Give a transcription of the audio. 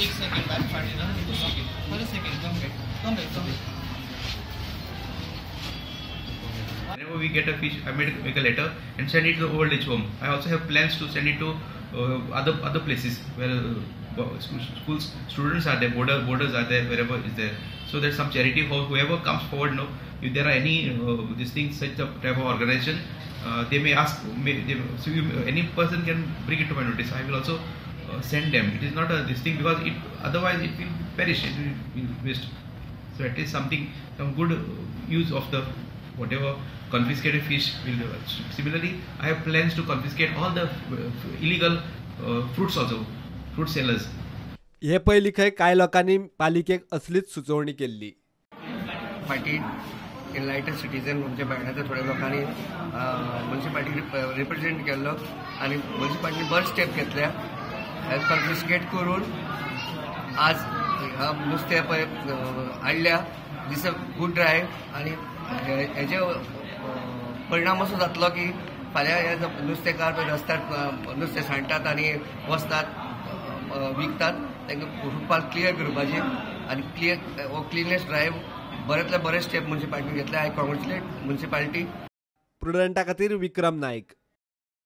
एक सेकंड बारीक फाटीं 2 second 1 second come back come back come back. Whenever we get a fish, I make a letter and send it to the old age home. I also have plans to send it to other places where schools, students are there, borders are there, wherever is there. So there's some charity for whoever comes forward. No, if there are any this thing, such a type of organization, they may ask. So any person can bring it to my notice. I will also send them. It is not a this thing because it otherwise it will perish. It will be waste. So at least something, some good use of the whatever confiscated fish will do. Similarly, I have plans to confiscate all the illegal fruits also, fruit sellers. हे पयलीं खंय कांय लोकांनी पालिकेक असलीच सुचोवणी केल्ली. फाटीं एनलायटन citizen आमच्या बायणाच्या थोड्या लोकांनी म्युनिसिपालिटी रिप्रेझेंट केल्लो आनी म्युनिसिपालिटीन बरे स्टेप घेतल्या. कॉन्फिस्केट करून आज नुस्तें पळय हाडल्या. दीस अ गूड ड्रायव्ह आनी हेजे परिणाम असो जातलो की फाल्यां हे नुस्तेकार पळय रस्त्यार नुस्तें सांडटात आनी वचतात विकतात, तांकां फुटपाथ क्लियर करपाची आनी क्लियर हो क्लिननेस ड्रायव्ह बऱ्यांतले बरे स्टेप म्युनिसिपालिटीन घेतले. I congratulate municipality. प्रुडंटा खातीर विक्रम नायक.